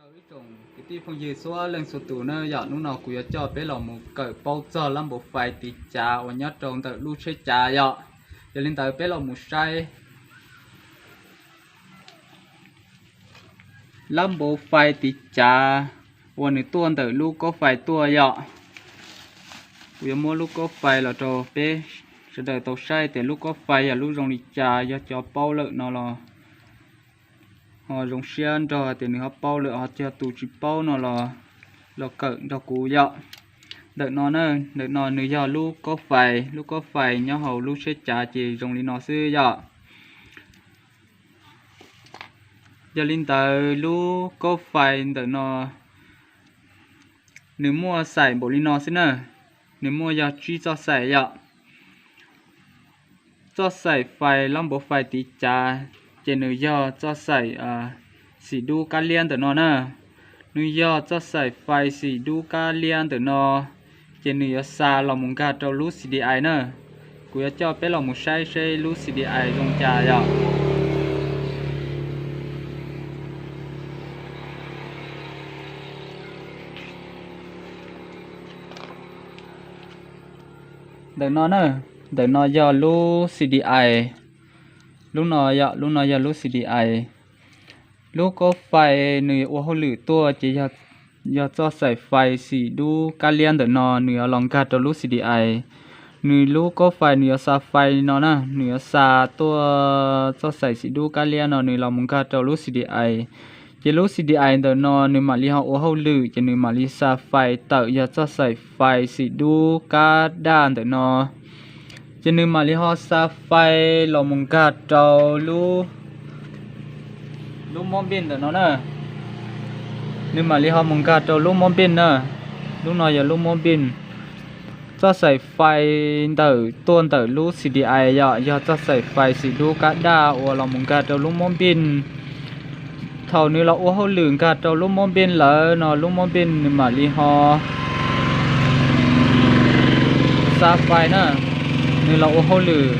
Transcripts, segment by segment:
Ib tsoom kwv tij phooj ywg txhua leej txhua tus na, yog hnub no kuv yuav coj peb los mus kawm paub txog lab npauv fais tiv cav uas nyob rau ntawm lub tsheb cav yom. Yog li ntawd peb los mus saib lab npauv fais tiv cav uas nws tuaj ntawm lub kaub fais tuaj yom. Kuv yuav muab lub kaub fais los rau peb sawv daws tau saib tias lub kaub fais yog lub zoo li cas, yog cov paub lawm no los ho zoo siab nrog tias nws ho paub lawm, ho cog tus tsis paub no los los kawm nrog kuv yom. Ntawm no na, ntawm no nws yog lub kaub fais, lub kaub fais nyob hauv lub tsheb cav ces zoo li no xwb yom. Yog li ntawd lub kaub fais ntawm no nws muaj xaim npaum li no xwb na, nws muaj yog tsib txoj xaim yom. Txoj xaim fais lab npauv fais tiv cav ces nws yog txoj xaim xim dub kab liab ntawm no na. Nws yog txoj xaim fais xim dub kab liab ntawm no, ces nws yuav xa los mus nkag rau lub C D I na. Kuv yuav coj peb los mus saib seb lub C D I zoo cas yom. Ntawm no na, ntawm no yog lub C D I. Lub no yog, lub no yog lub C D I. Lub kaub fais nws ua hauj lwm tuaj ces yog txoj xaim fais xim dub kab liab ntawm no nws yuav los nkag rau lub C D I. Nws lub kaub fais nws yuav xa fais li no na, nws yuav xa tuaj txoj xaim xim dub kab liab no nws los mus nkag rau lub C D I. Ces lub C D I ntawm no nws mam li ho ua hauj lwm ces nws mam li xa fais tawm yog txoj xaim fais xim dub kab daj ntawm no. Ces nws mam li ho xa fais los mus nkag rau lub, lub mob npij ntawm no na. Nws mam li ho mus nkag rau lub mob npij na. Lub no yog lub mob npij. Txoj xaim fais ntawm tuaj ntawm lub C D I yom, yog txoj xaim fais xim dub kab daj uas los mus nkag rau lub mob npij. Thaum nws los ua hauj lwm nkag rau lub mob npij lawm no lub mob npij nws mam li ho xa fais na. Nws los ua hauj lwm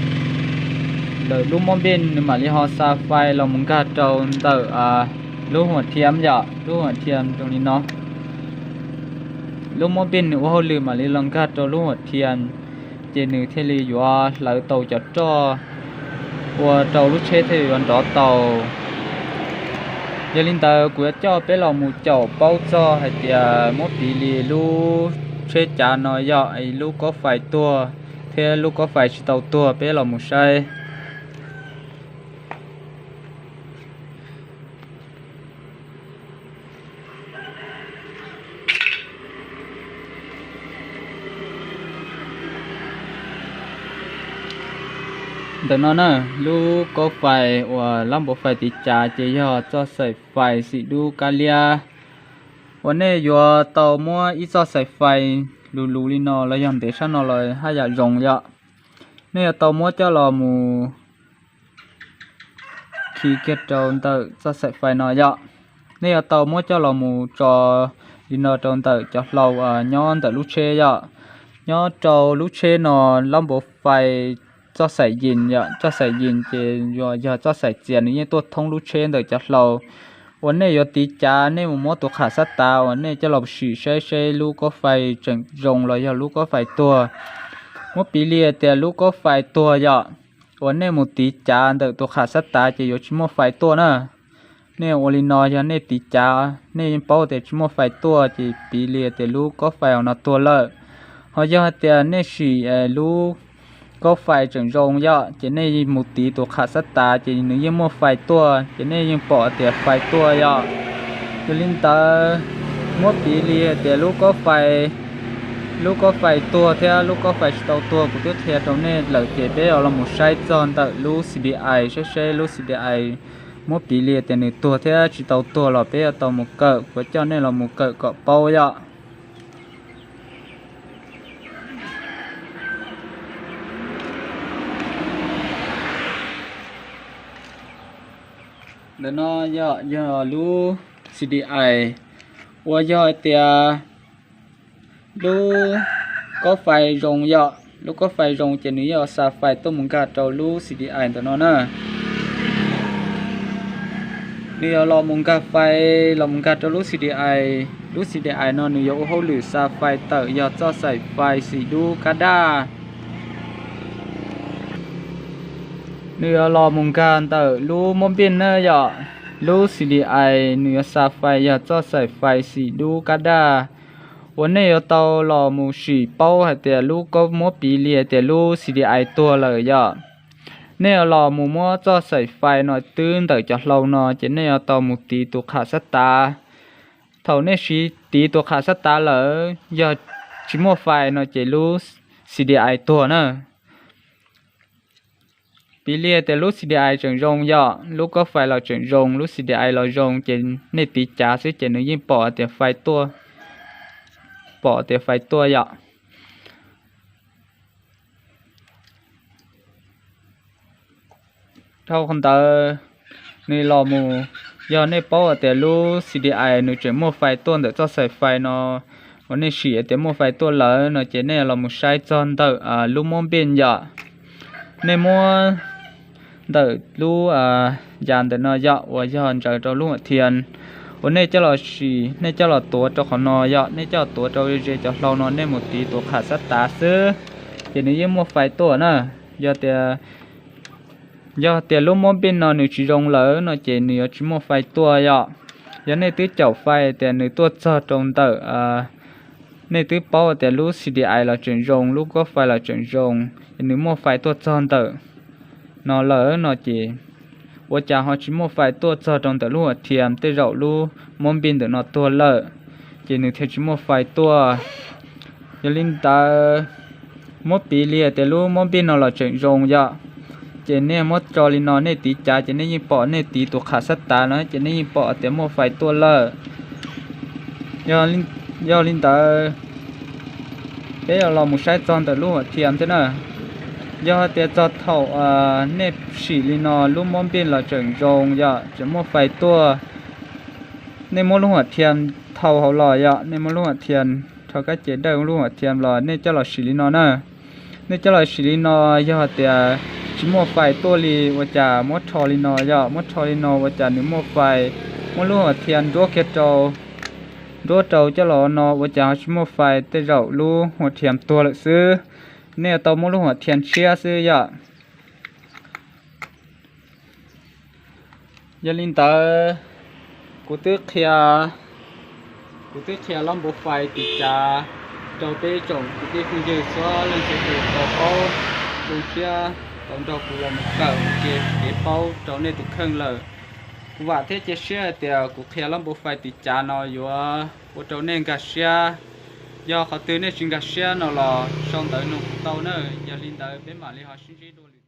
ntawm lub mob npij nws mam li ho xa fais los mus nkag rau ntawm lub huam thiam yom, lub huam thiam zoo li no. Lub mob npij nws ua hauj lwm mam li los nkag rau lub huam thiam, ces nws thiaj li yuav hlawv tau cov roj ua rau lub tsheb thiaj li yuav nrov tau. Yog li ntawd kuv yuav coj peb los mus caum paub txog hais tias muab piv li lub tsheb cav no yog lub kaub fais tuag thiab lub kaub fais tsis tau tuag, peb los mus saib. Ntawm no na, lub kaub fais uas lab npauv fais tiv cav ces yog txoj xaim fais xim dub kab liab. Uas nej yuav tau muab ib txoj xaim fais luv luv li no los yog ntev sab no los haj yam zoo yom. Nej yuav tau muab coj los mus khi kiag rau ntawm txoj xaim fais no yom. Nej yuav tau muab coj los mus tso li no rau ntawm cov hlau nyob ntawm lub tsheb yom. Nyob rau lub tsheb no lab npauv fais txoj xaim yis yom, txoj xaim yis ces yog txoj xaim txias nws yeej tuaj thoob lub txhab ntawm cov hlau. Uas nej yuav tiv cav nej mus muab tus qham xab tav uas nej coj los sim saib seb lub kaub fais tseem zoo los yog lub kaub fais tuag. Muab piv li hais tias lub kaub fais tuag yom, uas nej mus tiv cav ntawm tus qham xab tav ces yuav tsis muaj fais tuaj na. Nej ua li no yog nej tiv cav nej yeej paub tias tsis muaj fais tuaj ces piv li tias lub kaub fais no tuag lawm. Ho yog hais tias nej sim lub kaub fais tseem zoo yom ces nej mus tiv tus qham xab tav ces nws yeej muaj fais tuaj ces nej yeej pom tias fais tuaj yom. Yog li ntawd muab piv li hais tias lub kaub fais, lub kaub fais tuag thiab lub kaub fais tsis tau tuag kuv twb qhia rau nej lawm ces peb yuav los mus saib txog ntawm lub C D I saib seb lub C D I muab piv li tias nws tuag thiab tsis tau tuag los peb yuav tau mus kawm, kuv coj nej los mus kawm kom paub yom. Ntawm no yog, yog lub C D I uas yog hais tias lub kaub fais zoo yom, lub kaub fais zoo ces nws yeej xa fais tuaj mus nkag rau lub C D I ntawm no na. Nws yuav los mus nkag fais, los mus nkag rau lub C D I. Lub C D I no nws yuav ua hauj lwm xa fais tawm yog txoj xaim fais xim dub kab daj. Nws yuav los mus nkag ntawm lub mub npij na yom. Lub C D I nws yuav xa fais yog txoj xaim fais xim dub kab daj. Uas nej yuav tau los mus sim paub hais tias lub, koj muab piv li tias lub C D I tuag lawm yom. Nej yuav los mus muab txoj xaim fais no twb ntawm cov hlau no ces nej yuav tau mus tiv tus qham sab tav. Thaum nej siv tiv tus qham sab tav lawm yog tsis muaj fais no ces lub C D I tuag na. Piv li tias lub C D I tseem zoo yom, lub koj fais los tseem zoo, lub C D I los zoo ces nej tiv cav xwb ces nws yeej pom tias fais tuaj, pom tias fais tuaj yom. Dhau qhov ntawd, nws los mus, yog nej paub tias lub C D I nws tseem muaj fais tuaj ntawm txoj xaim fais no, uas nej sim tias muaj fais tuaj lawm no ces nej los mus saib txog ntawm lub mub npij yom. Nej muab ntawm lub yas ntawm no yom, uas yog ntsaws rau lub huam thiam, uas nej coj los sim, nej coj los tuav rau qhov no yom, nej coj los tuav rau ze cov hlau no, nej mus tiv tus qham sab tav xwb ces nws yeej muaj fais tuaj na. Yog tias, yog tias lub mub npij no nws tsis zoo lawm no ces nws yuav tsis muaj fais tuaj yom. Yog nej twb caum fais tias nws tuaj txog rau ntawm, nej twb paub tias lub C D I los tseem zoo, lub koj fais los tseem zoo, nws muaj fais tuaj txog ntawm no lawm no ces ua cas ho tsis muaj fais tuaj txog rau ntawm lub huam thiam, tej zaum lub mub npij ntawm no tuag lawm ces nws thiaj tsis muaj fais tuaj. Yog li ntawd, muab piv li tias lub mub npij no los tseem zoo yom, ces nej muab tso li no, nej tiv cav ces nej yeej pom, nej tiv tus qham sab tav no ces nej yeej pom tias muaj fais tuaj lawm. Yog li ntawd, peb yuav los mus saib txog ntawm lub huam thiam thiab na. Yog tias txog thaum nej sim li no lub mub npij los tseem zoo yom, tseem muaj fais tuaj, nej muab lub huam thiam thau hauv los yom, nej muab lub huam thiam rho kab ces dawj lub huam thiam los nej coj los sim li no na. Nej coj los sim li no, yog tias tsis muaj fais tuaj li ua cas muab rho li no yom, muab rho li no ua cas nws muaj fais, muab lub huam thiam nruab kiag rau, nruab rau coj los no ua cas ho tsis muaj fais, tej zaum lub huam thiam tuag lawm xwb. Nej yuav tau muab lub huam thiam tshiab xwb yom. Yog li ntawd, kuv twb qhia, kuv twb qhia lab npau fais tiv cav rau peb tsoom kwv tij phooj ywg txhua leej txhua tus tau paub, zoo siab tau nrog kuv los mus kawm ua ke kev paub rau nej tus kheej lawm. Kuv vam thiab cia siab hais tias kuv qhia lab npau fais tiv cav no yuav ua rau nej nkag siab. Yog qhov twg nej tsis nkag siab no los sau ntawv nug kuv tau na. Yog li ntawd peb mam li ho sib ntsib dua lwm